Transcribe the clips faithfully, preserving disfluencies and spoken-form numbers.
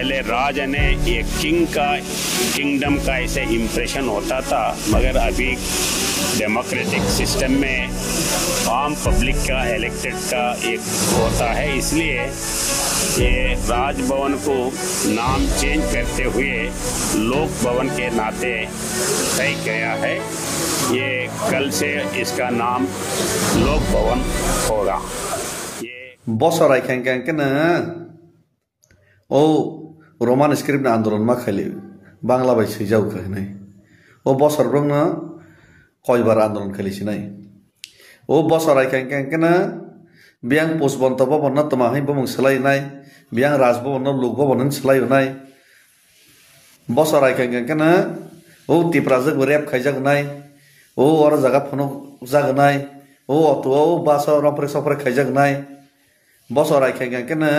पहले राज यानी एक किंग का, किंगडम का ऐसे इम्प्रेशन होता था, मगर अभी डेमोक्रेटिक सिस्टम में आम पब्लिक का, इलेक्टेड का एक होता है, इसलिए ये राजभवन को नाम चेंज करते हुए लोक भवन के नाते तय गया है। ये कल से इसका नाम लोक भवन होगा। ये Bosor ai khe hwnkhe hwnkhe no, o Roman script ni andolon ma khaili, Bangla bai swijak kha hinwi. O bosor borok no koibar andolon khaili sinai. O bosor ai khe hwnkhe hwnkhe no biyang Pushbonto Bhavan no twma hai bumung swlai nai, biyang Raj Bhavan no Lok Bhavan hwn swlai nai. Bosor ai khe hwnkhe hwnkhe no o Tiprajwk bo rape khaijak nai, o oro jaga phunuk jak nai, o auto o bus o romphre sopre khaijak nai. Bosor ai khe hwnkhe no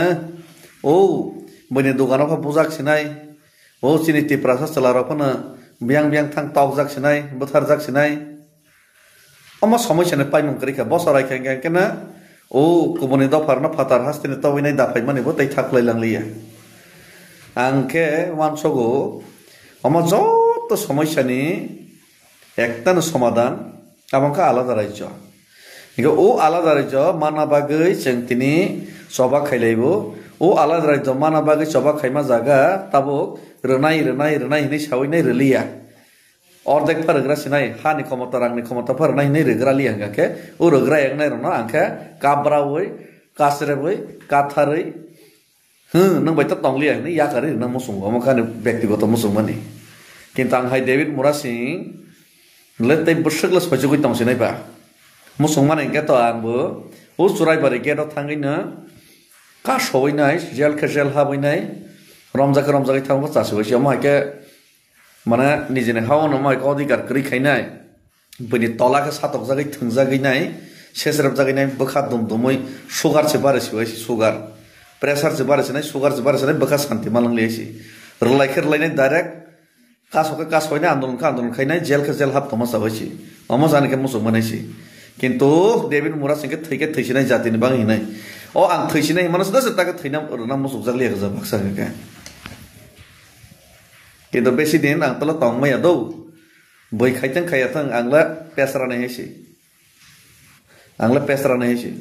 o buini dogano pha bujak sinai, o chini Tiprasa chwla rok phano biyang biyang thang tokjak sinai, bwtharjak sinai. Omo somoisya ni paimung kwrwi kha, bosor ai khe hwnkhe no o kubuni dopha rok no phatar haste ni tobwi nai da phaimani bo tei thaklai langliya. Ang khe uansogo omo joto somoisya ni Ekta no somadan, abo wngkha alada rajyo. Hingke o alada rajyo mana bagwi chwng tini choba khailaibo. O alada rajyo mana bagwi choba khaima jaga tabuk rwnai, rwnai, rwnai hinwi sawi nai rwliya. Ordek pha rwgra sinai, hani khomota, rangni khomota pha rwnai hinwi rwgra liya hingka khe, o rwgra eknai rokno ang khe kabrawi, kasrebwi, katharwi, Hmm, nwng bai ta tongliya hinwi yakarwi rwna muchungo, omo khe ani bektigoto muchungmani. Kintu ang hai David Murasing le tei bwswk le soichugwi tongsinai ba. Muchungmani hwnkhe to ang bo o Churaibari gate o thangwi no kasowui nai, jel khe jel habwi nai, romjak khe romjagwi thangwi bo chasibai se. Omo hai khe mane nijini ha-o no omo hai khe odhikar kwrwi khainai. Buini tola khe satokjagwi thwngjagwi nai, sesrepjagwi nai, bwkha dum dumwi sugar se bare se bai se sugar. Pressure se bare se nai, sugar se bare se nai, bwkha santi ma nang liya se. Rwlai khe rwlai nai direct, kaso khe kaso nai, andolon khe andolon khai nai, jail khe jail hap tongma chabai se. Omo jani khe muchung manai se. Kintu David Murasing khe thwi khe thwi sinai jatini bang hinai. O ang thwi sinai himano se ta khe thwina rwna muchukjak liya khe baksa khe. Kintu besi din ang tolo tong maya do. Boi khaitang khaya thang, ang la pesra nai hai se. Ang la pesra nai hai se.